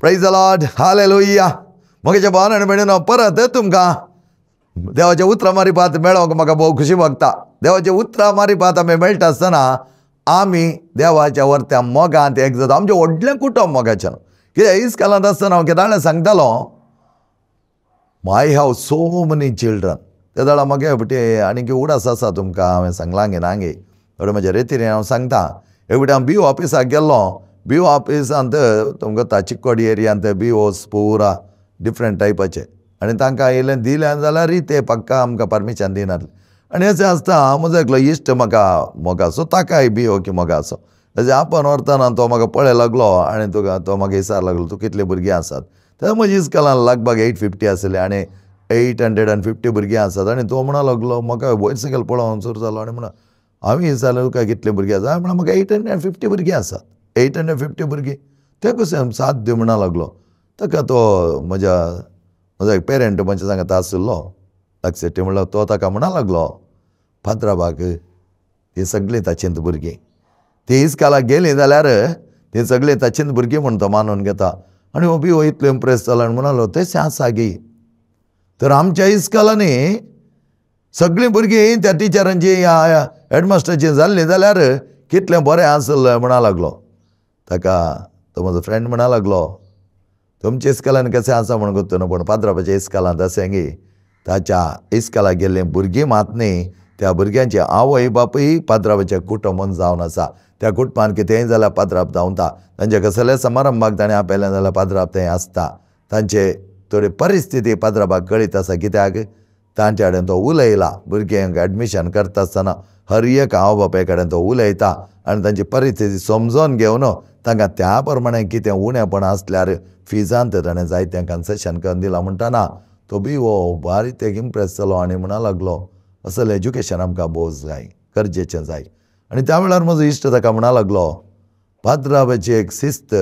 Praise the Lord, hallelujah. म्हगेच्या भावान आनी भयणीनो, परत तुमकां देवाच्या उतरां मारिफात मेळोंक म्हाका भोव खुशी भोगता. देवाच्या उतरां मारिफात आमी मेळटा आसतना आमी देवाच्या वरत्या मोगांत एक जाता. आमचें व्हडलें कुटुंब मोगाचें. कित्याक इस्कालांत आसतना हांव केदाळें सांगतालो, I have so many children. ते जाल्यार म्हागे बटे आनी उडास आसा तुमकां हांवें सांगलां गे ना गे, बरें म्हज्या रेतीन हांव सांगता. एक फावटी हांव बी ओ ऑफिसाक गेल्लो. बी ओ ऑफिसांत तुमकां ता चिक्कोडी एरियांत बी ओस पुरा डिफरंट टायपाचे, आनी तांकां इल्लें दिलें जाल्यार ते पक्का आमकां परमिशन दिनासले. आनी अशें आसता म्हजो एकलो इश्ट म्हाका मोगाचो, ताकाय बी ओ की मोगाचो. अशें आपण व्हरतना तो म्हाका पळय लागलो आनी तुका तो म्हाका विचार लागलो, तूं कितलीं भुरगीं आसात. तेन्ना म्हजी इस्कॉलान लगभग 850 आसले आनी 850 भुरगीं आसात. आनी तो म्हणा लागलो, म्हाका वयर सकयल पळोवन सुरू जालो आनी म्हणा, हांवें विचारलें तुका कितलीं भुरगीं आसात. हांवें म्हणलें म्हाका 850 भुरगीं आसात. 850 भुरगीं ते कशें साध्य म्हणा लागलो. ताका तो म्हज्या म्हजो एक पेरंट म्हज्या सांगात आशिल्लो लक्षेट्टी म्हणलो, तो ताका म्हणा लागलो, फादराबाग ती सगळीं ताचींत भुरगीं, ती इस्कॉलाक गेलीं जाल्यार ती सगळीं ताचींत भुरगीं म्हूण तो मानून घेता. आनी हो बी हो इतलो इम्प्रेस जालो आनी म्हणालो तशें आसा गी. तर आमच्या इस्कॉलांनी सगळीं भुरगीं त्या टिचरांची हेडमास्टराची जाल्लीं जाल्यार कितलें बरें आसलें म्हणा लागलो. ताका तो म्हजो फ्रेंड म्हणा लागलो, तुमच्या इस्कॉलान कशें आसा म्हूण गोत्तू न्हू, पूण पाद्राबाच्या इस्कॉलांत अशें गी ताच्या इस्कॉलाक गेल्लीं भुरगीं मात न्ही, त्या भुरग्यांची आवय बापूय पाद्राबाचें कुटुंब जावन आसा. त्या कुटुंबान कितेंय जाल्यार पाद्राब धांवता, तांचे कसले समारंभाक ताणें आपयलें जाल्यार पाद्राब थंय आसता. तांचे थोडी परिस्थिती पाद्राबाक कळीत आसा, कित्याक तांच्या कडेन तो उलयला. भुरग्यांक एडमिशन करता आसतना हर एक आवय बापाय कडेन तो उलयता आनी तांची परिस्थिती समजून घेवन तांकां त्या प्रमाणे कितें उणेपण आसल्यार फिजांत ताणें जायतें कन्सेशन करून दिलां. म्हणटना तो बी हो बारीक एक इम्प्रेस जालो आनी म्हणा लागलो, असलें एज्युकेशन आमकां भोव जाय, गरजेचें जाय. आनी त्या वेळार म्हजो इश्ट ताका म्हणा लागलो, पाद्राबाची एक शिस्त,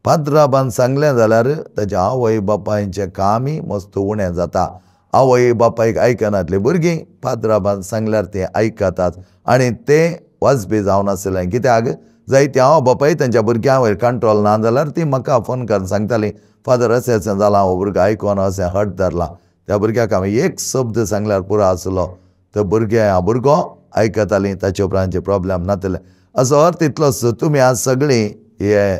पाद्राबान सांगलें जाल्यार ताच्या आवय बापायचें कामय मस्त उणें जाता. आवय बापायक आयकनातलीं भुरगीं पाद्राबान सांगल्यार तें आयकतात आनी तें वाजपी जावन आसलें. कित्याक जायते आवय बापाय तांच्या भुरग्यां वयर कंट्रोल ना जाल्यार ती म्हाका फोन करून सांगतालीं, फादर अशें अशें जालां, हो भुरगो आयकोन अशें हट धरलां. त्या भुरग्याक हांवें एक शब्द सांगल्यार पुरो आसलो, तो भुरगे भुरगो आयकतालीं, ताचे उपरांतचे प्रॉब्लेम नातले. असो अर्थ इतलोच, तुमी आज सगळीं हे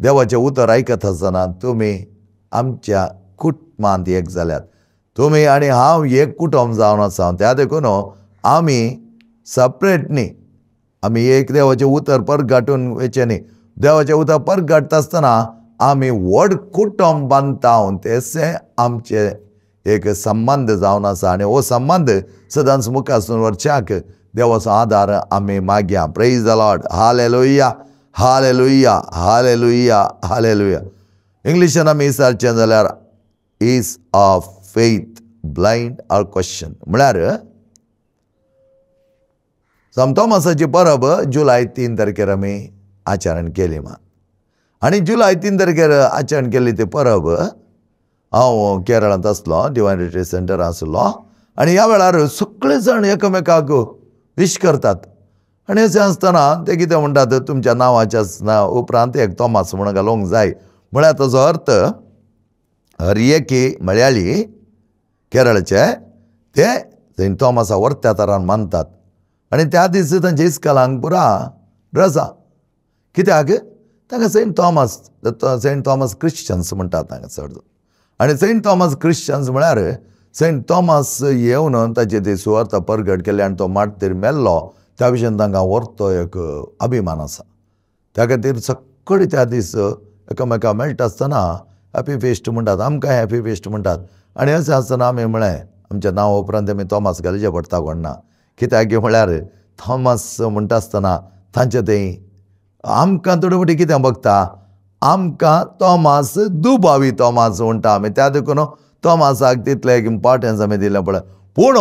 देवाचें उतर आयकत आसतना तुमी आमच्या कुटुंबांत एक जाल्यात. तुमी आनी हांव एक कुटुंब जावन आसा. त्या देखून आमी सेपरेट न्ही, आमी एक देवाचें उतर परगाटून वयचें न्ही. देवाचें उतर परगाटता आसतना आमी व्हड कुटुंब बांदता, तेशें आमचें एक संबंद जावन आसा. आनी हो संबंद सदांच मुखार व्हरच्याक देवाचो आदार आमी मागया. Praise the Lord, hallelujah, hallelujah, hallelujah, hallelujah. इंग्लिशान आमी विचारचें जाल्यार is of faith blind or question, म्हळ्यार संत थॉमसाची परब जुलय 3 तारखेर आमी आचरण केली मा. आनी जुलय 3 तारखेर आचरण केली ती परब, हांव केरळांत आसलो, डिवायन रिट्रीट सेंटर आसलो. आनी ह्या वेळार सगळे जाण एकामेकाक विश करतात. आनी अशें आसतना ते कितें म्हणटात, तुमच्या नांवाच्या उपरांत एक थॉमस म्हणून घालूंक जाय. म्हळ्यार ताजो अर्थ हर एकी मळयाळी केरळचे ते सेंट थॉमसा वर्त्या तरान मानतात. आनी त्या दीस तांच्या इस्कॉलांक पुरा रजा, कित्याक तांकां Saint Thomas, Saint Thomas Christians म्हणटात तांकां चड. आनी सेंट थॉमस क्रिश्चन्स म्हळ्यार सेंट थॉमस येवन ताची ती सुवार्थ परगट केली आनी तो मार्तीर मेल्लो, त्या विशयान तांकां व्हरतो एक अभिमान आसा. त्या खातीर सगळे त्या दीस एकामेका मेळटा आसतना हॅपी फेस्ट म्हणटात, आमकां हॅपी फेस्ट म्हणटात. आनी अशें आसतना आमी म्हळें आमच्या नांवा उपरांत आमी थॉमस घालचें पडटा कोण ना, कित्याक म्हळ्यार थॉमस म्हणटा आसतना तांचें थंय आमकां थोडे फावटी कितें बगता, आमकां थॉमस दुबावी थॉमस म्हणटा आमी. त्या देखून थॉमसाक तितलें एक इम्पोर्टन्स आमी दिलें पळय. पूण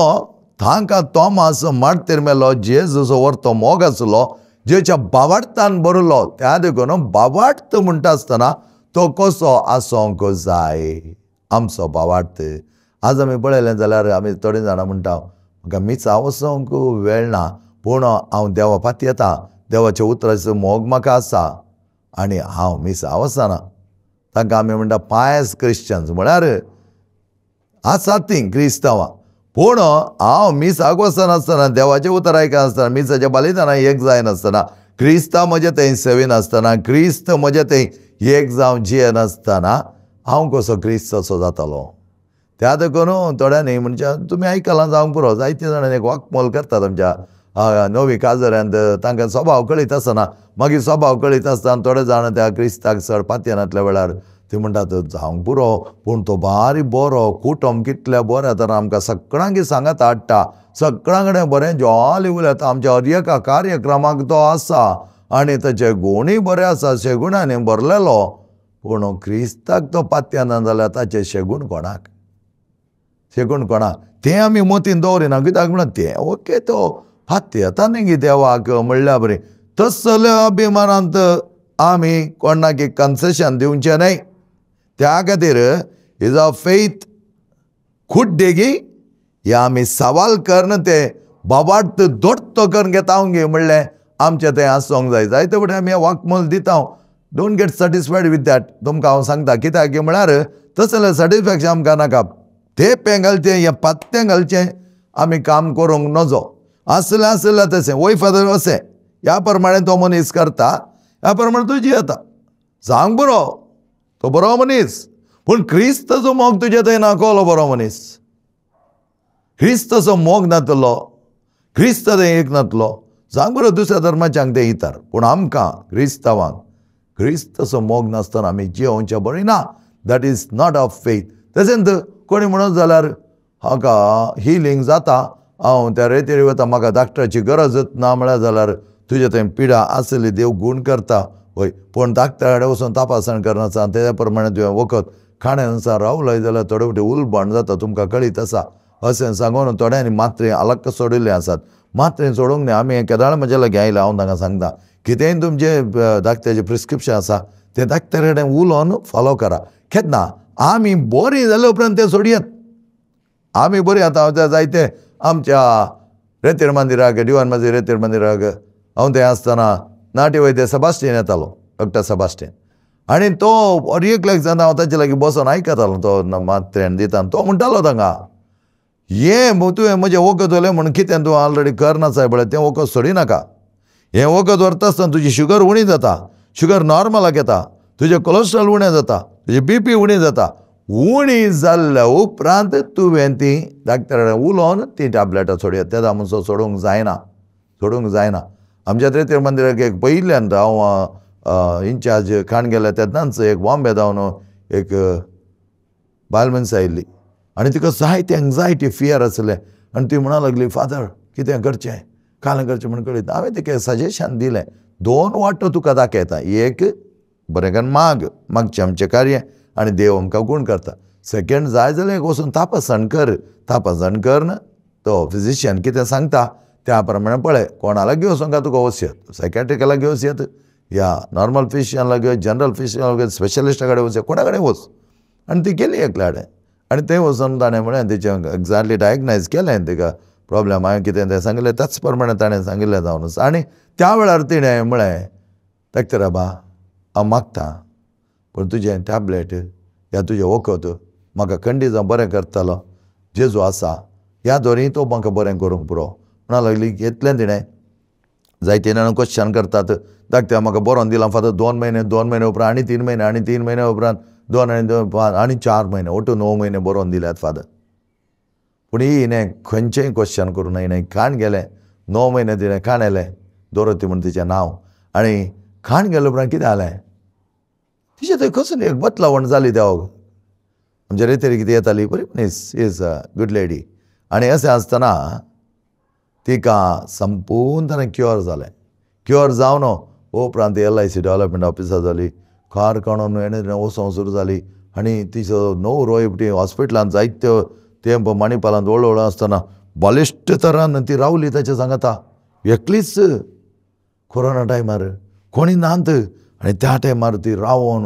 तांकां थॉमस मार्तीर मेलो, जेजूचो व्हरतो मोग आसलो, जेच्या बावार्थान भरलो, त्या देखून बावार्थ म्हणटा आसतना तो कसो आसूंक जाय आमचो बावार्थ. आज आमी पळयलें जाल्यार आमी थोडीं जाणां म्हणटा म्हाका मिसा वचोंक वेळ ना, पूण हांव देवा पातयेता, देवाच्या उतराचो मोग म्हाका आसा आनी हांव मिसा वचना. तांकां आमी म्हणटा पायस क्रिश्चन्स, म्हळ्यार आसात तीं क्रिस्तांवां. पूण हांव मिसाक वचनासतना, देवाचें उतर आयकनासतना, मिसाच्या बलिदानां एक जायनासतना, क्रिस्तांव म्हजें थंय सेविनासतना, क्रिस्त म्हजें थंय एक जावन जियेनासतना हांव कसो क्रिस्ताचो जातालो. त्या देखून थोड्यांनी म्हणजे तुमी आयकलां जावंक पुरो, जायते जाणांनी एक वाकमोल करतात आमच्या नवी काजऱ्यांत, तांकां स्वभाव कळीत आसना. मागीर स्वभाव कळीत आसतना थोडे जाण त्या क्रिस्ताक चड पातयेनातल्या वेळार ती म्हणटात जावंक पुरो, पूण तो बारी बरो, कुटुंब कितल्या बरें तर आमकां सगळ्यांक सांगात हाडटा, सगळ्यां कडेन बरें जॉली उलयता, आमच्या हर एका कार्यक्रमाक तो आसा आनी ताचे गुणूय बरे आसा, शेगुणांनी भरलेलो. पूण क्रिस्ताक तो पातयेना जाल्यार ताचे शेगूण कोणाक, शेगूण कोणाक तें आमी मतीन दवरिना. कित्याक म्हणल्यार तें ओके तो पातयेता न्ही देवाक म्हणल्या बरी, तसल्या अभिमानांत आमी कोणाक कन्सेशन दिवचें न्हय. त्या खातीर is a faith खुड्डेगी या आमी सवाल करून ते बाबार्थ दोट्टो करून घेता गे म्हणलें आमचें तें आसूंक जाय. जायते फावटी आमी वाकमोल दिता, don't get satisfied with that. तुमकां हांव सांगता कित्याक म्हळ्यार तसलें सॅटिस्फॅक्शन आमकां नाका. तें घालचें हें पत्तें घालचें आमी काम करूंक नजो. आसलें आसलें तशें वय फादर अशें ह्या प्रमाणे तो मनीस करता, ह्या प्रमाणे तूं जियेता, सांग बरो तो बरो मनीस, पूण क्रिस्ताचो मोग तुजे थंय ना. कोलो बरो मनीस क्रिस्ताचो मोग नातलो, क्रिस्त थंय एक नातलो, सांग बरो दुसऱ्या धर्माच्यांक ते इतर, पूण आमकां क्रिस्तांवांक क्रिस्ताचो मोग नासतना आमी जियोवचें बरें ना. That is not of faith. तशेंच कोणी म्हणत जाल्यार हाका हिलींग जाता, हांव त्या रेतीर वता, म्हाका डाक्टराची गरजच ना म्हळ्यार जाल्यार तुजे थंय पिडा आसली देव गूण करता हय, पूण डाक्टरा कडेन वचून तपासण करनासतना तेज्या प्रमाणे तुवें वखद खाण्यानुसार रावलय जाल्यार थोडे फावटी उलबण जाता, तुमकां कळीत आसा. अशें सांगून थोड्यांनी मात्रे अलग सोडिल्ले आसात. मात्रे सोडूंक न्हय, आमी केदाळ म्हज्या लागीं आयले हांव तांकां सांगता कितेंय तुमचें डाक्टराचें प्रिस्क्रिप्शन आसा तें डाक्टरा कडेन उलोवन फॉलो करा. केन्ना आमी बरीं जाल्या उपरांत तें सोडयात. आमी बरीं आतां जायते आमच्या रेतीर मंदिराक, दिवान माजी रेतीर मंदिराक हांव थंय आसतना नाट्य वैद्य सेबास्टियन येतालो, डॉक्टर सेबास्टियन, आनी तो हर एकल्याक जाता हांव ताचे लागीं बसोन आयकतालो, तो मात्रेन दिता तो म्हणटालो तांकां हें तुवें म्हजें वखद व्हरलें म्हूण कितें तूं ऑलरेडी करनासाय पळय तें वखद सोडिनाका. हें वखद व्हरता आसतना तुजी शुगर उणी जाता, शुगर नॉर्मलाक येता, तुजें कोलेस्ट्रॉल उणें जाता, तुजी बीपी उणी जाता. उणी जाल्ल्या उपरांत तुवें ती डाक्टरा कडेन उलोवन ती टॅबलेटां सोडया. तेन्ना म्हणसो सोडूंक जायना, सोडूंक जायना. आमच्या त्रेतीर मंदिराक एक पयिल्ल्यान हांव इन्चार्ज खाण गेल्या तेन्नाच एक बॉम्बे जावन एक बायल मनीस आयिल्ली आनी तिका जायते एन्जायटी फियर आसलें आनी ती म्हणा लागली फादर कितें करचें कालें करचें म्हण कळीत. हांवें तिका सजेशन दिलें, दोन वाटो तुका दाखयता, एक बरें करून माग, मागचें आमचें कार्य आनी देव आमकां गूण करता. सेकेंड जाय जाल्यार वचून तपासण कर, तपासण कर तो फिजिशियन कितें सांगता त्या प्रमाणे पळय, कोणा लागीं वचोंक तुका वचयत, सायकेट्रिका लागीं वचयत या नॉर्मल फिजिशियन लागीं, जनरल फिजिशियन लागीं, स्पेशलिस्टा कडेन वचय, कोणा कडेन वच. आनी ती गेली एकल्या कडेन आनी थंय वचून ताणें म्हळें तिचें एग्जॅक्टली डायग्नायज केलें तिका प्रॉब्लम, हांवें कितें तें सांगिल्लें त्याच प्रमाणे ताणें सांगिल्लें जावन आसा. आनी त्या वेळार तिणें म्हळें डॉक्टर बाबा हांव मागता पूण तुजें टॅबलेट या तुजें वखद म्हाका खंडीत जावं बरें करतलो जेजू आसा ह्या दोरी तो म्हाका बरें करूंक पुरो म्हणा लागली. घेतलें तिणें, जायते जाणां क्वेश्चन करतात डॉक्टर म्हाका बरोवन दिलां फादर 2 म्हयने, 2 म्हयने उपरांत आनी 3 म्हयने, आनी 3 म्हयने उपरांत 2 आनी 2 आनी 4 म्हयने, ओटू 9 म्हयने बरोवन दिल्यात फादर. पूण ही हिणें खंयचेंय क्वेश्चन करूं ना, हिणें खाण गेलें 9 म्हयने तिणें खाण येलें दोरोती म्हूण तिचें नांव, आनी खाण गेले उपरांत कितें जालें तिचें थंय कसली एक बदलावण जाली. देवाक आमच्या रेतेरी कितें येताली बरी मनीस, is a good lady. आनी अशें आसतना तिका संपूर्ण ताणें क्युअर जालें. क्युअर जावन उपरांत LIC development ऑफिसर जाली, कार काडून हेणें वचोंक सुरू जाली आनी तिचो न्हवरो ती हॉस्पिटलांत जायत्यो तेंप मणिपालांत व्हड व्हड आसतना बलिश्ट तरान ती रावली ताच्या सांगाता एकलीच. कोरोना टायमार कोणी नात आनी त्या टायमार ती रावोन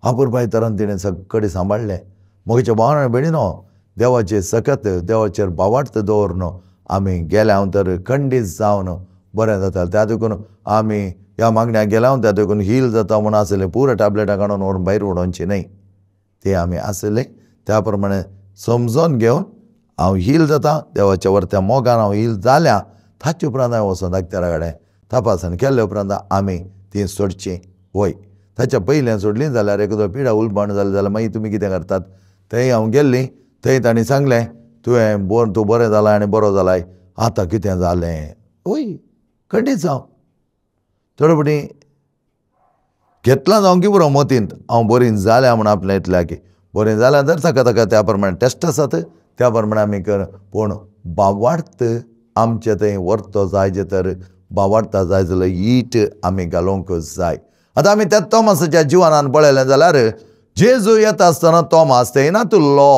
अपुरबाय तरान तिणें सगळें सांबाळ्ळें. म्हज्या भावान भयणीनो देवाचेर सकत देवाचेर भावार्थ दवरून आमी गेल्या हांव तर खंडीत जावन बरें जाता. त्या देखून आमी ह्या मागण्याक गेल्या त्या देखून हील जाता म्हूण आसलें पुरो टॅबलेटां काडून व्हरून भायर उडोवची न्हय. ते आमी आसले त्या प्रमाणे समजून घेवन हांव हील जाता देवाच्या वरत्या मोगान हांव हील जाल्या ताचे उपरांत हांवें वचून डाक्टरा कडेन तपासणी केल्या उपरांत आमी ती सोडची वय. ताच्या पयलें सोडली जाल्यार एखादो पिडा उलबण जाली जाल्यार मागीर तुमी कितें करतात. थंय हांव गेल्ली थंय तांणी सांगलें तुवें तूं बरें जालां आनी बरो जालाय आतां कितें जालें. वय खंडीत जावं थोडे फावटी घेतलां जावं की पुरो मतींत हांव बरी जाल्या म्हूण आपलें इतल्या की बरें जाल्यार तर ताका ताका त्या प्रमाणे टेस्ट आसात त्या प्रमाणे आमी कर. पूण बावार्थ आमचे थंय व्हरतो जाय जे तर बावार्था जाय जाल्यार ईट आमी घालूंक जाय. आतां आमी त्या तोमासाच्या जिवनान पळयलें जाल्यार जेजू येता आसतना तोमास थंय नातुल्लो,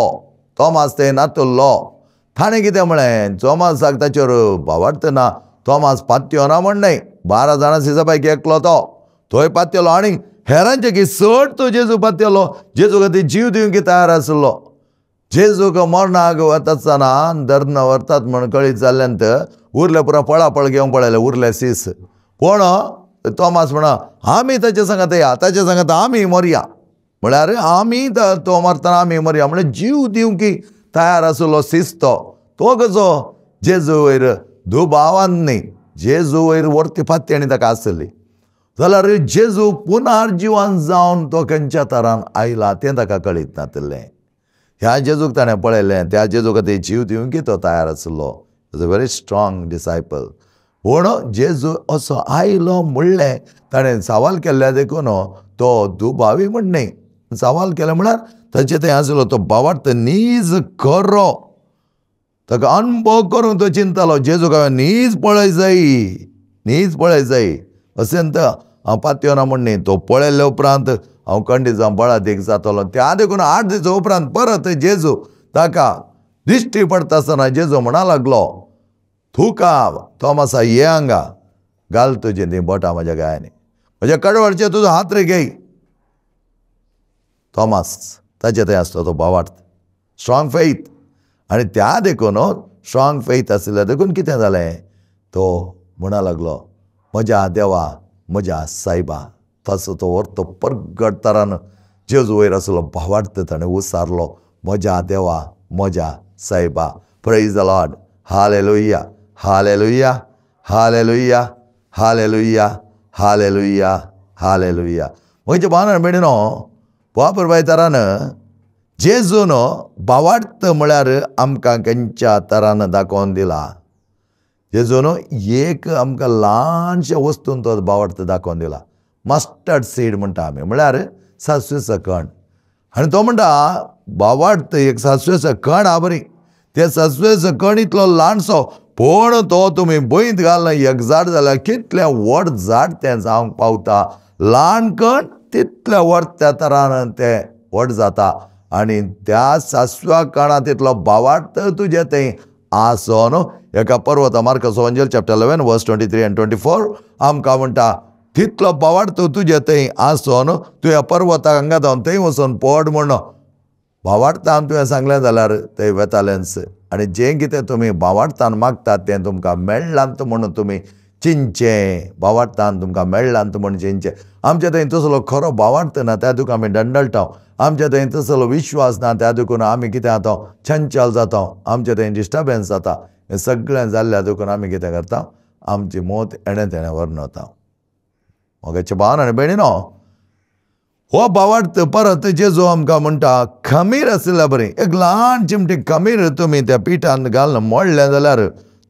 तोमास थंय नातुल्लो. ताणें कितें म्हळें तोमासाक ताचेर बावार्थ ना, तोमास पात्यो ना म्हण न्हय, 12 जाणां सिसा पैकी एकलो तो थंय पात्यलो आनी हेरांचे की चड तो जेजू पात्यलो. जेजू खातीर जीव दिवंक तयार आसलो. जेजूक मरणाक वता आसतना धर्ण व्हरतात म्हण कळीत जाल्ल्यान उरले पुरो पळापळ घेवंक पळयले उरले सीस. पूण तोमास म्हणा आमी ताचे सांगात या, ताचे सांगात आमी मरया, म्हळ्यार आमी तो मरतना आमी मरया, म्हळ्यार जीव दिवंक तयार आसलो सीस तो. तो कसो जेजू वयर दुबावान न्ही, जेजू वयर वरती फात्याणी ताका आसली जाल्यार जेजू पुनर्जिवन जावन तो खंयच्या तरान आयला तें ताका कळीत नातिल्लें. ह्या जेजूक ताणें पळयलें, त्या जेजू खातीर जीव दिवंक तो तयार आसलो. Is a very strong disciple. पूण जेजू असो आयलो म्हणलें ताणें सवाल केल्ल्या देखून तो दुबावी म्हण न्हय, सवाल केलें म्हळ्यार ताचे थंय आसलो तो बावार्थ नीज खरो, ताका अनुभव करूंक तो चिंतालो जेजूक हांवें नीज पळय जाय, नीज पळय जाय अशें तर हांव पातयो ना म्हण न्ही. तो पळयल्या उपरांत हांव खंडीत जावं बळादीक जातलो. त्या देखून 8 दिसां उपरांत परत जेजू ताका दिश्टी पडटा आसतना जेजू म्हणा लागलो तुका तोमासा ये हांगा, घाल तुजी ती बोटां म्हज्या गायांनी, म्हज्या कडवळचे तुजो हात रे घेय. तोमास ताचे थंय आसलो तो भावार्थ स्ट्रॉंग फेथ. आनी त्या देखून स्ट्रॉंग फेथ आशिल्ल्या देखून कितें जालें तो म्हणा लागलो म्हज्या देवा म्हज्या सायबा. तसो तो व्हरतो परगट तरान जेजू वयर आसलो भावार्थ ताणें उसारलो म्हज्या देवा म्हज्या सायबा. Praise the Lord. Hallelujah, hallelujah, hallelujah, hallelujah, hallelujah, hallelujah. म्हज्या भावान भयणीनो वापर तरान जेजून भावार्थ म्हळ्यार आमकां खंयच्या तरान दाखोवन दिला. जेजून एक आमकां ल्हानशा वस्तून तो भावार्थ दाखोवन दिला. मस्टर्ड सीड म्हणटा आमी, म्हळ्यार सासवेचो कण. आनी तो म्हणटा भावार्थ एक सासवेचो कण आहा बरी, ते सासवेचो कण इतलो ल्हानसो पूण तो तुमी भंयत घालना एक झाड जाल्यार कितलें व्हड झाड तें जावंक पावता. ल्हान कण तितलें व्हड त्या तरान तें व्हड जाता. आनी त्या सासव्या कणांत तितलो भावार्थ तुजें थंय आसो न्हू. एका पर्वता मार्कस ओंजेल चॅप्टर 11 वर्स 23 आनी 24 आमकां म्हणटा तितलो भावार्थ तुजें थंय आसो न्हू, तुवें पर्वताक हांगा जावन थंय वचून पड म्हण भावार्थान तुवें सांगलें जाल्यार थंय वेतालेंच. आनी जें कितें तुमी भावार्थान मागतात तें तुमकां मेळ्ळां म्हणून तुमी चिंतचें, भावार्थान तुमकां मेळ्ळां म्हूण चिंतचें. आमच्या थंय तसलो खरो भावार्थ ना त्या देखून आमी दंडळटा. आमच्या थंय तसलो विश्वास ना त्या देखून आमी कितें जाता चंचल जाता, आमच्या थंय डिस्टर्बन्स जाता. हें सगळें जाल्ल्या देखून आमी कितें करता आमची मत एणें तेणें व्हरून वता. म्हगेच्या भावान आनी भयणीनो हो भावार्थ परत जेजू आमकां म्हणटा खमीर आशिल्ल्या बरी एक ल्हान चिमटी खमीर तुमी त्या पिठान घालून मोडलें जाल्यार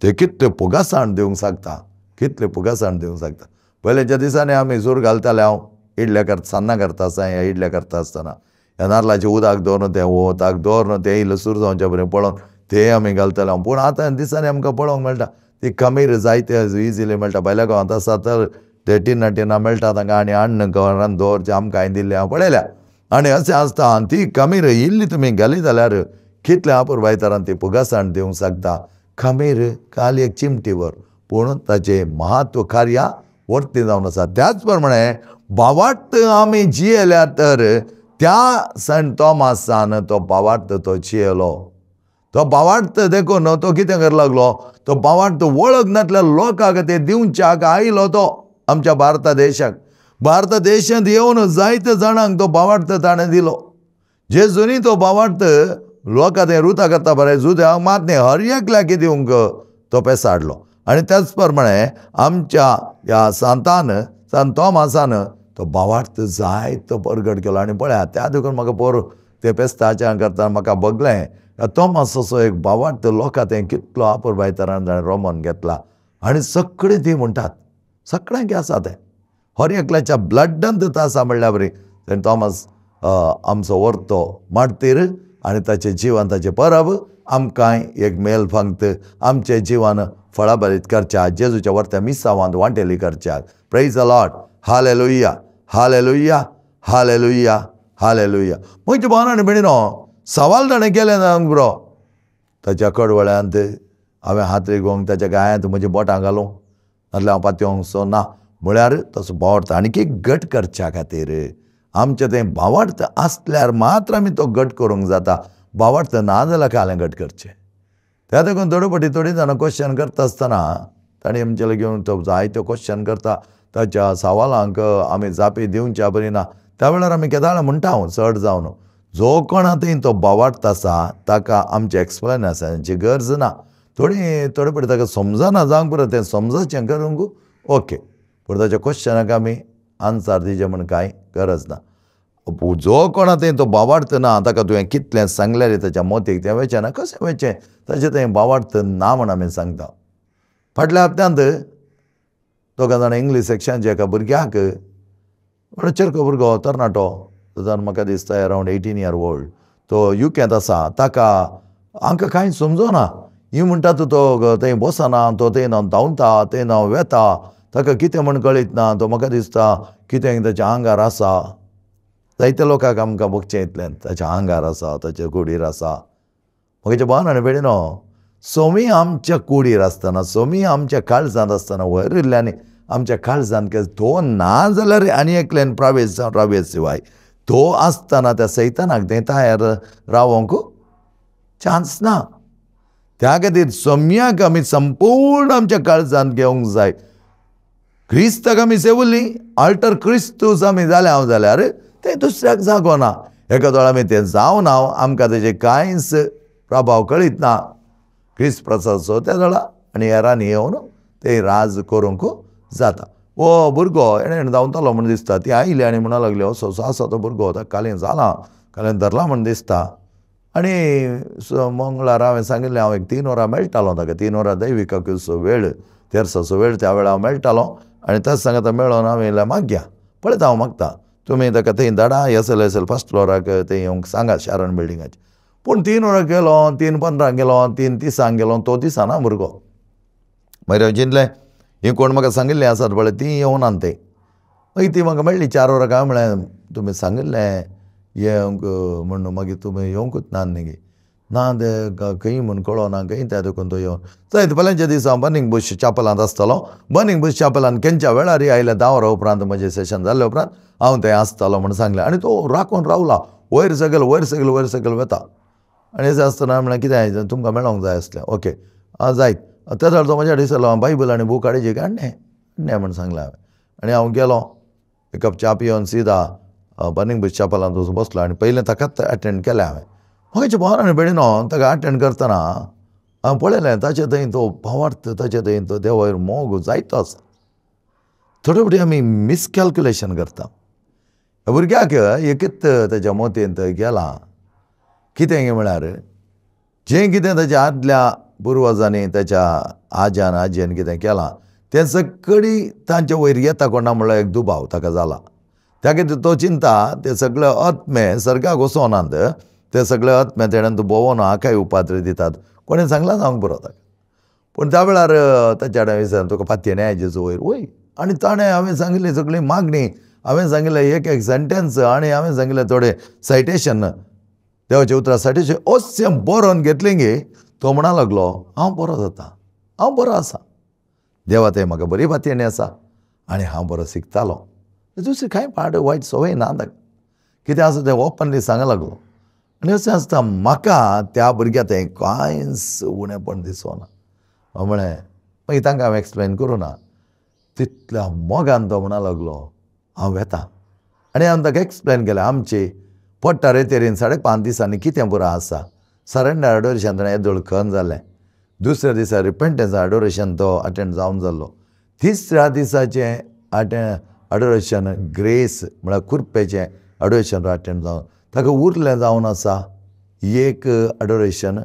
ते कितले फुगासाण दिवंक शकता, कितले फुगासाण दिवंक शकता. पयलींच्या दिसांनी आमी सूर घालताले, हांव इडल्या करता सान्नां करता आसतना ह्या इडल्या करता आसतना ह्या नाल्लाचें उदक दवरून तें वताक दवरून तें इल्लें सूर जावच्या बरें पळोवन तें आमी घालताले. पूण आतां दिसांनी आमकां पळोवंक मेळटा ती खमीर जायते इजिली मेळटा. भायल्या गांवांत आसा तर ते टिनां टिनां मेळटा तांकां आनी हाडून घरान दवरचें आमकां हांवें दिल्लें हांव पळयल्या. आनी अशें आसता आनी ती खमीर इल्ली तुमी घाली जाल्यार कितल्या अपुरबाय तरान ती फुगासाण दिवंक शकता. खमीर खाली एक चिमटीभर पूण ताचें म्हत्व कार्या वर्ती जावन आसा. त्याच प्रमाणे भावार्थ आमी जियेल्या तर त्या संत तोमासान तो भावार्थ तो जियेलो. तो भावार्थ देखून तो कितें करूंक लागलो, तो भावार्थ वळख नासल्या लोकांक ते दिवच्याक आयलो. तो आमच्या भारता देशाक. भारता देशांत येवन जायते जाणांक तो भावार्थ ताणें दिलो. जेजूनी तो भावार्थ लोकां तें रुता करता बरें जुद्यांक मात न्ही, हर एकल्याक दिवंक तो पेस हाडलो. आनी त्याच प्रमाणे आमच्या ह्या सांतान सांत तोमासान तो भावार्थ जायतो परगट केलो. आनी पळया त्या देखून म्हाका पोर ते पेस्ताच्या करतना म्हाका बगलें तोमास असो एक भावार्थ लोकां तें कितलो आपुरबायतरान ताणें रोमन घेतला. आनी सगळीं ती म्हणटात सगळ्यांक आसा तें, हर एकल्याच्या ब्लडांत आसा म्हणल्यार बरी. सेंट थॉमस आमचो वर्तो मार्तीर आनी ताचें जिवन ताचें परब आमकां एक मेल फांगत आमचें जिवन फळाभरीत करच्या, जेजूच्या वर्त्या मिसावांत वांटेली करच्या. Praise the Lord. Hallelujah, hallelujah, hallelujah, hallelujah. म्हज्या भावान आनी भयणीनो, सवाल ताणें केलें ना बरो. ताच्या कडवळ्यांत हांवें हात रिगोवंक, ताच्या गायांत म्हजी बोटां घालूंक नासल्यार हांव पातयेवंक सो ना म्हळ्यार तसो भावार्थ आनीक घट करच्या खातीर आमचें तें भावार्थ आसल्यार मात्र आमी तो घट करूंक जाता. भावार्थ ना जाल्यार कालें घट करचें. त्या देखून थोडे फावटी थोडीं जाणां क्वेश्चन करता आसतना ताणें आमचे लागीं येवन तो जायत्यो क्वेश्चन करता, ताच्या सवालांक आमी जापी दिवच्या बरी ना. त्या वेळार आमी केदाळ म्हणटा हांव चड जावन जो कोणा थंय तो भावार्थ आसा ताका आमचें एक्सप्लेनेशनाची गरज ना. थोडी थोडे फावटी ताका समजना जावंक पुरो, तें समजचें करूंक ओके, पूण ताच्या क्वेश्चनाक आमी आन्सर दिवचें म्हूण कांय गरज ना. जो कोणा थंय तो भावार्थ ना ताका तुवें कितलें सांगल्यार ताच्या मोतीक तें वचें ना, कशें वचें ताचें थंय भावार्थ ना म्हूण आमी सांगता. फाटल्या हप्त्यांत दोगां जाणां इंग्लीश सेक्शनाच्या एका भुरग्याक, म्हणल्यार चेरको भुरगो तरणाटो, जावन म्हाका दिसता अरावंड 18 इयर ओल्ड, तो युकेंत आसा, ताका आमकां कांय समजना. ही म्हणटा तो थंय बसना, तो थंय ना धांवता, थंय ना वेता, ताका कितें म्हण कळीत ना. तो म्हाका दिसता कितें ताच्या आंगार आसा. जायत्या लोकांक आमकां बगचें इतलें ताच्या आंगार आसा, ताच्या कुडीर आसा. म्हज्या भावान आनी भयणीनो, सोमी आमच्या कुडीर आसतना, सोमी आमच्या काळजांत आसतना, वयरिल्ल्यांनी आमच्या काळजांत तो ना जाल्यार आनी एकल्यान प्रवेश जावन रावये शिवाय तो आसतना त्या सैतानाक तें तयार रावोंक चान्स ना. त्या खातीर सोम्याक आमी संपूर्ण आमच्या काळजांत घेवंक जाय. क्रिस्ताक आमी सेवली, आल्टर क्रिस्तूस आमी जाले हांव जाल्यार तें दुसऱ्याक जागो ना. एका दोळा आमी तें जावन हांव आमकां तेजे कांयच प्रभाव कळीत ना. क्रिस्त प्रसादचो त्या दोळा आनी हेरांनी येवन ते राज करूंक जाता. हो भुरगो एणें धांवतालो म्हूण दिसता, ती आयली आनी म्हणूंक लागली असो असो आसा तो भुरगो, ताका कालें जालां, कालें धरलां म्हूण दिसता. आनी मंगळारा हांवें सांगिल्लें हांव एक 3 वरां मेळटालो ताका, 3 वरां दैविकाचो वेळ, तेरसाचो वेळ, त्या वेळार हांव मेळटालो. आनी ताच सांगाता मेळोन हांवें येयल्यार मागया पळयता हांव मागता तुमी ताका थंय धाडा, S L S L first फ्लोराक थंय येवंक सांगा शारण बिल्डिंगाचेर. पूण 3 वरां गेलो, 3:15 गेलो, 3:30 गेलो, तो दिसना भुरगो. मागीर हांवें चिंतलें ही कोण म्हाका सांगिल्लें आसात पळय ती येवना थंय. मागीर ती म्हाका मेळ्ळी 4 वरां, हांवें म्हळें तुमी सांगिल्लें येवंक म्हण, मागीर तुमी येवंकूच ना न्ही. ना ते खंय म्हूण कळना खंय त्या देखून तो येवन जायत. फाल्यांच्या दिसा हांव बर्निंग बुश चॅपलांत आसतलो. बर्निंग बुश चॅपलांत केंच्या वेळार आयल्या 10 वरां उपरांत म्हजें सेशन जाल्ले उपरांत हांव थंय आसतलो म्हूण सांगलें. आनी तो राखून रावला, वयर सकयल वयर सकयल वयर सकयल वता. आनी अशें आसतना म्हळ्यार कितें तुमकां मेळोंक जाय आसलें, ओके आं जायत. त्या जाल्यार तो म्हज्या दिसलो हांव बायबल आनी बूक हाडची काय हाडणे हाडणे म्हूण सांगलें हांवें. आनी हांव गेलो, एक कप च्या पिवन सिदा बर्निंग बुश चॅपलांत वचून बसलो. आनी पयलें ताकाच एटेंड केलें हांवें. म्हज्या भावान आनी भयणीनो, ताका अटेंड करतना हांवें पळयलें ताचे थंय तो भावार्थ, ताचे थंय तो देवाचेर मोग जायतो आसा. थोडे फावटी आमी मिसकॅल्क्युलेशन करता. भुरग्याक एकच ताच्या मोतयेंत गेलां कितें म्हळ्यार जें कितें ताच्या आदल्या पुर्वजांनी ताच्या आज्यान आजयेन कितें केलां तें सगळी तांच्या वयर येता कोणा म्हणल्यार एक दुबाव ताका जाला. त्या खातीर तो चिंता ते सगळे आत्मे सर्गाक वचोनात, ते सगळे आत्मे तेणेन तूं भोंवोन हाकाय उपाद्र दितात, कोणें सांगलां जावंक पुरो ताका. पूण त्या वेळार ताच्या कडेन विचार तुका पातयेन जेजू वयर वय. आनी ताणें हांवें सांगिल्ली सगळी मागणी, हांवें सांगिल्लें एक एक सेंटेन्स, आनी हांवें सांगिल्लें थोडें सायटेशन, देवाच्या उतरां सायटेशन अशें बरोवन घेतलें गे. तो म्हणा लागलो हांव बरो जाता, हांव बरो आसा, देवा थंय म्हाका बरी पातयेणी आसा आनी हांव बरो शिकतालो. दुसरी कांय पाड वायट संवय ना ताका, कितें आसा तें ओपनली सांगा लागलो. आनी अशें आसता म्हाका त्या भुरग्या थंय कांयच उणेपण दिसना. हांव म्हळें मागीर तांकां हांवें एक्सप्लेन करूं ना, तितल्या मोगान तो म्हणा लागलो हांव वेता. आनी हांवें ताका एक्सप्लेन केलें आमची पडटा रेतेरीन 5.5 दिसांनी कितें पुरो आसा. सरेंडर एडोरेशन ताणें येदोळ खन जालें. दुसऱ्या दिसा रिपेंटन्स एडोरेशन तो अटेंड जावन जाल्लो. तिसऱ्या दिसाचें एडोरेशन ग्रेस म्हळ्यार कुर्पेचें एडोरेशन अटेंड जावन ताका उरलें जावन आसा एक adoration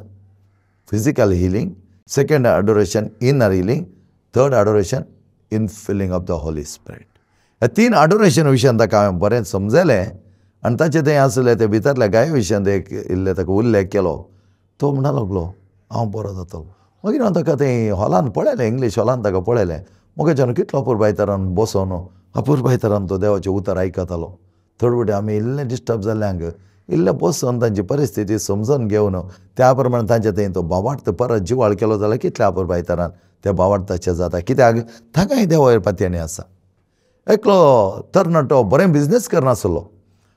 physical healing, second adoration inner healing, third adoration in filling of the Holy Spirit. ह्या 3 एडोरेशन विशयान ताका हांवें बरें समजलें आनी ताचें तें आसलें तें भितरल्या गाय विशयान एक इल्लें ताका उल्लेख केलो. तो म्हणा लागलो हांव बरो जातलो. मागीर हांव ताका तें हॉलान पळयलें, इंग्लीश हॉलान ताका पळयलें. म्हज्यान कितलो अपुरबायतरान बसोन अपुरबायतरान तो देवाचें उतर आयकतालो. थोडे फावटी आमी इल्लें डिस्टर्ब जाल्ल्यांक इल्लें बसोन तांची परिस्थिती समजून घेवन त्या प्रमाणे तांचे थंय तो भावार्थ परत जिवाळ केलो जाल्यार कितल्या अपुरबायतरान त्या भावार्थाचें जाता. कित्याक तांकांय देवाचेर पातयेणी आसा. एकलो तरणाटो बरें बिजनेस करनासलो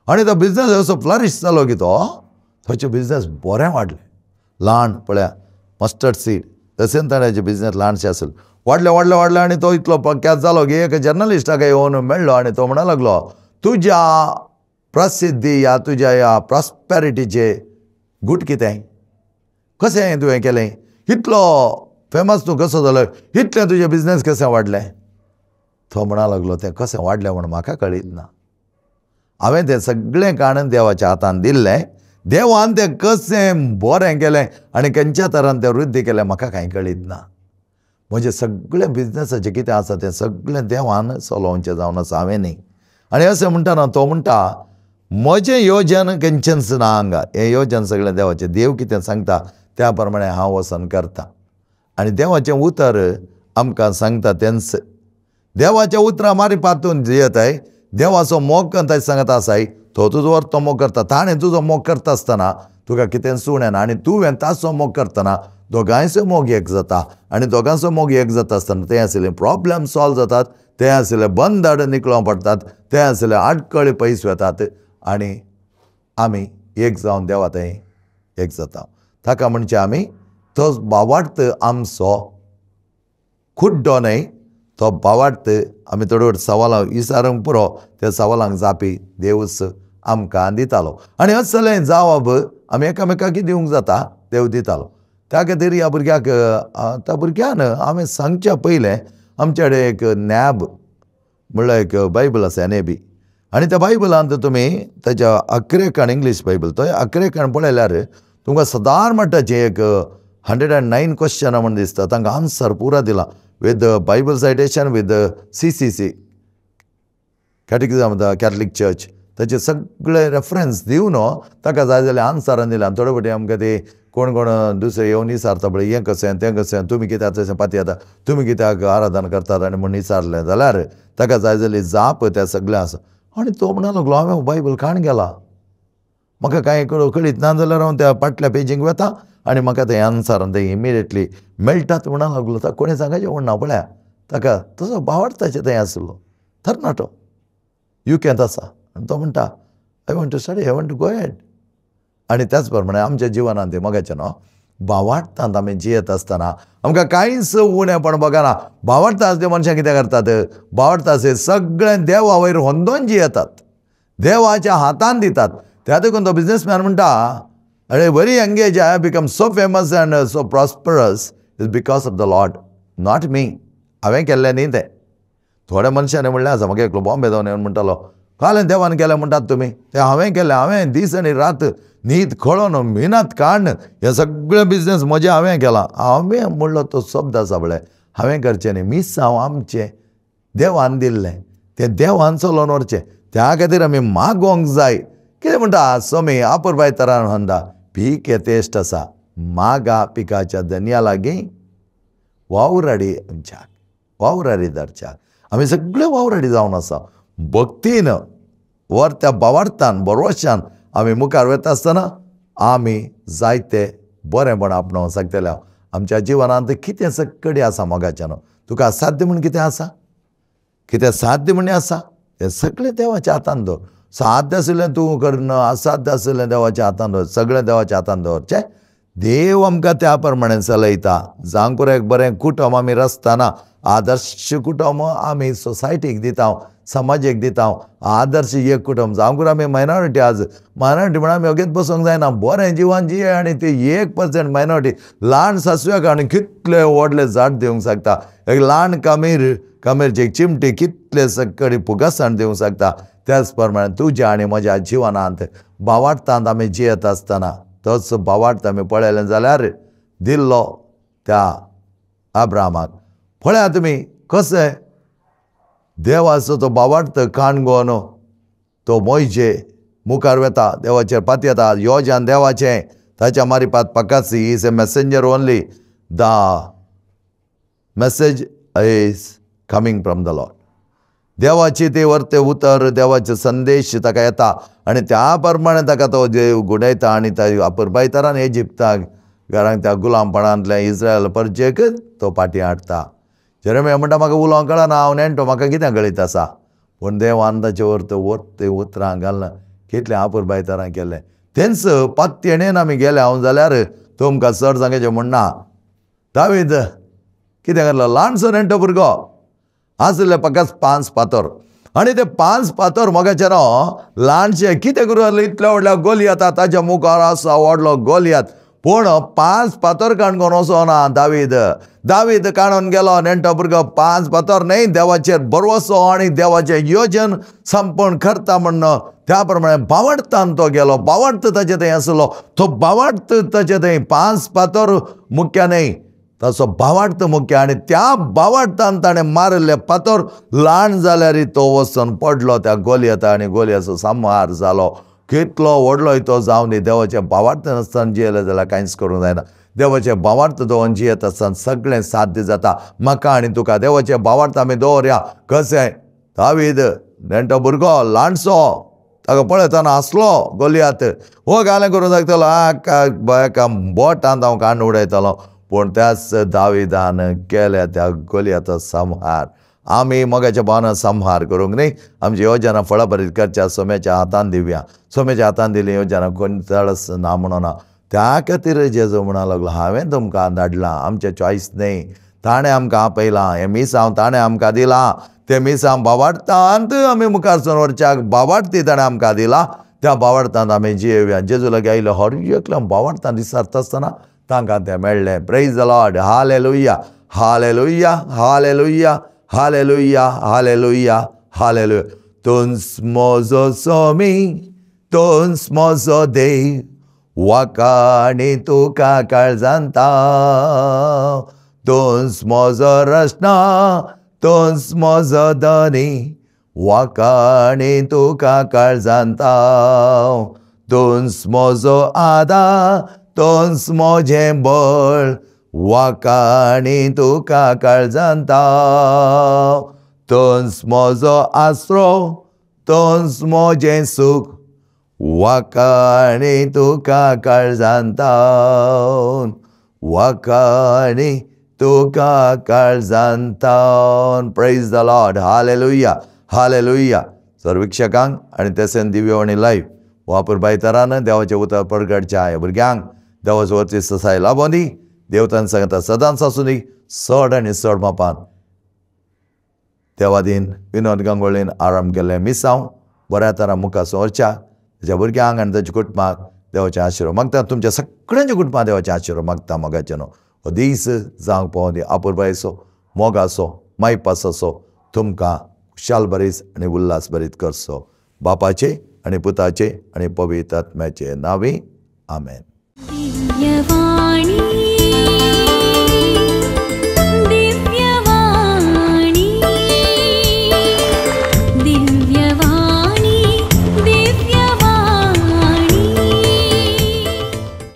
आनी तो बिजनेस असो फ्लरीश जालो की तो ताचे बिजनेस बरें वाडलें. ल्हान पळया मस्टर्ड सीड तशेंच ताणें बिजनेस ल्हानशें आसलो, वाडलें वाडलें वाडलें आनी तो इतलो प्रख्यात जालो की एक जर्नलिस्टाक येवन मेळ्ळो आनी तो म्हणा लागलो तुज्या प्रसिद्धी ह्या तुज्या ह्या प्रॉस्पेरिटीचे गूट कितें, कशें तुवें केलें, इतलो फेमस तूं कसो जालो, इतलें तुजें बिजनेस कशें वाडलें. तो म्हणा लागलो तें कशें वाडलें म्हूण म्हाका कळीत ना, हांवें तें सगळें काडून देवाच्या हातान दिल्लें, देवान तें कशें बरें केलें आनी खंयच्या तरान तें वृद्धी केलें म्हाका कांय कळीत ना. म्हजें सगळें बिजनेसाचें कितें आसा तें सगळें देवान चलोवचें जावन आसा, हांवें न्ही. आनी अशें म्हणटना तो म्हणटा म्हजें योजन खंयचेंच ना हांगा, हें योजन सगळें देवाचें, देव कितें सांगता त्या प्रमाणे हांव वचून करता. आनी देवाचें उतर आमकां सांगता तेंच, देवाच्या उतरां मारी पातून जियेताय, देवाचो मोग ताणें सांगत आसाय, तो तुजो तो मोग करता, ताणें तुजो मोग करता आसतना तुका कितें उणें ना आनी तुवें ताचो मोग करतना दोगांयचो मोग एक जाता आनी दोगांचो मोग एक जाता आसतना ते आशिल्ले प्रॉब्लम सॉल्व जातात, ते आशिल्ले बंद निकळोवंक पडटात, ते आशिल्ले आडखळी पयस वतात आनी आमी एक जावन देवा थंय एक जाता. ताका म्हणचे आमी तो भावार्थ आमचो खुड्डो न्हय, तो भावार्थ आमी थोडे फावट सवालां विचारूंक पुरो, त्या सवालांक जापी देवूच आमकां दितालो आनी असलें जावप आमी एकामेकाक दिवंक जाता, देव दितालो. त्या खातीर ह्या भुरग्याक त्या भुरग्यान हांवें सांगच्या पयलें आमचे कडेन एक नॅब म्हणल्यार एक बायबल आसा, एन ए बी, आनी त्या बायबलांत तुमी ताच्या अकरेकान इंग्लीश बायबल तो अकरेकान पळयल्यार तुमकां सदार म्हणटाचें एक 109 क्वेश्चनां म्हण दिसता, तांकां आन्सर पुरा दिला with Bible citation with C C C catechism of the Catholic Church, ताचे सगळे रेफरन्स दिवन ताका जाय जाल्यार आन्सरान दिला. आनी थोडे फावटी आमकां ते कोण कोण दुसरे येवन विचारता पळय हें कशें तें कशें, तुमी कित्याक तशें पातयेता, तुमी कित्याक आराधना करतात आनी म्हूण विचारलें जाल्यार ताका जाय जाल्यार जाप त्या सगळें आसा. आनी तो म्हणा लागलो हांवें बायबल काण गेला, म्हाका कांय कळीत ना जाल्यार हांव त्या फाटल्या पेजींक वता आनी म्हाका तें आन्सर तें इमिडिएटली मेळटात म्हणा लागलो. ताका कोणें सांगाचें म्हण ना पळया, ताका तसो भावार्थाचें थंय आसलो तरणाटो युकेंत आसा आनी तो म्हणटा I want to study, I want to go ahead. आनी त्याच प्रमाणे आमच्या जिवनांत मोगाचें न्हू भावार्थांत आमी जियेत आसतना आमकां कांयच उणेपण बगना. भावार्थ आसले मनशां कितें करतात, भावार्थ आसले सगळें देवा वयर होंदोन जियेतात, देवाच्या हातान दितात. त्या देखून तो बिजनेसमॅन म्हणटा अरे very engage I have become so famous and so prosperous is because of the Lord, not me. हांवें केल्लें न्ही तें. थोड्या मनशांनी म्हणलें आसा, म्हाका एकलो बॉम्बे जावन येवन म्हणटालो कालें देवान केलें म्हणटात तुमी, तें हांवें केलें, हांवें दीस आनी रात न्हीद खळोन मिनात काडून हें सगळें बिजनेस म्हजें हांवें केलां. हांवें म्हणलो तो शब्द आसा पळय हांवें करचें न्ही, मिसांव आमचें देवान दिल्लें तें देवान चलोवन व्हरचें. त्या खातीर आमी मागोवंक जाय. कितें म्हणटा स्वामी अपुरबाय तरान म्हणटा पीक येतेश्ट आसा मागा पिकाच्या धनया लागीं वावराडी आमच्याक, वावराडी धरच्याक. आमी सगळे वावराडी जावन आसा. भक्तीन वर त्या भावार्थान बरोवशान आमी मुखार वता आसतना आमी जायते बरेंपण आपणावंक शकतले. आमच्या जिवनांत कितें सकडी आसा मोगाच्यान, तुका असाध्य म्हूण कितें आसा, कितें साध्य म्हूण आसा, तें सगळें देवाच्या हातान दवर. साध्य आशिल्लें तूं करना, असाध्य आशिल्लें देवाच्या हातान दवर, सगळें देवाच्या हातान दवरचें. देव आमकां त्या प्रमाणे चलयता. जावंक एक बरें कुटुंब आमी रचतना आदर्श कुटुंब आमी सोसायटीक दिता, समाजेक दिता. आदर्श एक कुटुंब जावंक आमी मायनॉरिटी, आज मायनॉरिटी म्हणून आमी ओगीच बसूंक जायना. बरें जिवन जिये आनी ती 1% मायनॉरिटी ल्हान सासव्याक आनी कितले व्हडले झाड दिवंक शकता. एक ल्हान कामीर, कामीरची एक चिमटी कितले सकडी फुगासाण दिवंक शकता. त्याच प्रमाणे तुज्या आनी म्हज्या जिवनांत भावार्थांत आमी जियेत आसतना तोच भावार्थ आमी पळयलें जाल्यार दिल्लो त्या अब्रामाक. पळया तुमी कशें देवाचो तो भावार्थ काणगोन तो मोयजे मुखार वेता, देवाचेर पातयेता. योजन देवाचें ताच्या मारिपात पकासी. Is a messenger only, the message is coming from the Lord. देवाची ते वर्ते उतर, देवाचे संदेश ताका येता आनी त्या प्रमाणे ताका तो देव गुडयता आनी त्या पुरबायतरान इजिप्ताक घरांक त्या गुलामपणांतल्या इस्रायल परजेक तो फाटीं हाडटा. जेरेमिया म्हणटा म्हाका उलोवंक कळना, हांव नेणटो, म्हाका कितें कळीत आसा. पूण देवान ताचे वरते वरते उतरां घालना कितलें आपुरबायतरां केलें. तेंच पातयेणेन आमी गेले हांव जाल्यार तुमकां चड सांगचें म्हणना. दावीद कितें करलो, ल्हानसो नेणटो भुरगो आसले पकास 5 फातर आनी ते 5 फातर मोगाचे न्हू ल्हानशे कितें करूं जालें, इतल्या व्हडल्या गोलयात ताच्या मुखार आसा व्हडलो गोलयात, पूण 5 फातर काणकोण वचोना दावीद. दावीद काणून गेलो नेणटो भुरगो, 5 फातर न्हय, देवाचेर भरवसो आनी देवाचें योजन संपूर्ण करता म्हण त्या प्रमाणे भावार्थान तो गेलो. भावार्थ ताचे थंय आसलो, तो भावार्थ ताचे थंय 5 फातर मुख्य न्हय, ताचो भावार्थ मुख्य. आनी त्या भावार्थान ताणें मारिल्ले फातर ल्हान जाल्यार तो वचून पडलो त्या गोलयता आनी गोलयाचो संहार जालो. कितलो व्हडलो तो जावन दी, देवाचें भावार्थ नासतना जियेलें जाल्यार कांयच करूंक जायना. देवाचें भावार्थ दवरून जियेत आसतना सगळें साध्य जाता. म्हाका आनी तुका देवाचें भावार्थ आमी दवरया. कशें दावीद नेणटो भुरगो ल्हानसो, ताका पळयतना आसलो गोलयात, हो घालें करूंक शकतलो, एका बोटान हांव कांड उडयतलो. पूण त्याच दाविदान केल्या त्या गोलयाचो संहार. आमी मोगाच्या भावना संहार करूंक न्ही, आमची योजना फळाभरीत करच्या सोम्याच्या हातान दिवया. सोम्याच्या हातान दिली योजना कोण चडस ना म्हणना. त्या खातीर जेजू म्हणा लागलो हांवें तुमकां धाडलां, आमचें चॉयस न्ही, ताणें आमकां आपयलां, हें मिसांव ताणें आमकां दिलां, तें मिसांव भावार्थांत आमी मुखार सरून वरच्याक भावार्थी ताणें आमकां दिलां, त्या भावार्थांत आमी जियेवया. जेजू लागीं आयलो हर एकल्या भावार्थान दिसता आसतना तांकां तें मेळ्ळें. Praise the Lord, hallelujah, hallelujah, hallelujah, hallelujah, hallelujah, hallelujah. तूंच म्हजो स्वामी, तूंच म्हजो देव, वाका आनी तुका काळजांत. तूंच म्हजो रचना, तूंच म्हजो धनी, वाका आनी तुका काळजांत. तूंच म्हजो आदार, तूंच म्हजें बळ, वाका आनी तुका काळजांत. तूंच म्हजो आसरो, तूंच म्हजें सूख, वाका आनी तुका काळजांत. वाका आनी तुका काळजांत. Praise the Lord, hallelujah, hallelujah. सर्विक्षकांक आनी तशेंच दिव्यवाणी लायव्ह वापर बायतरान देवाचें उतर परगटच्या ह्या भुरग्यांक देवाचो वरती ससाय लाबों दी. देवतान सांगता सदांच आसूं दी चड आनी चड मापान. देवादीन विनोद गांगोळीन आराम केल्लें मिसांव बऱ्या तरा मुखार संवरच्या ताच्या भुरग्यांक आनी ताच्या कुटुंबाक देवाचें आशिर्वाद मागता. तुमच्या सगळ्यांच्या कुटुंबाक देवाचें आशिर्वाद मागता. मोगाचें न्हू हो दीस जावंक पावों दी आपुरबायेचो, मोगाचो, मायपासाचो, तुमकां खुशाल भरीत आनी उल्हास भरीत करचो. बापाचे आनी पुताचे आनी पवित्र आत्म्याचे नांवी आमेन. दिव्यवाणी.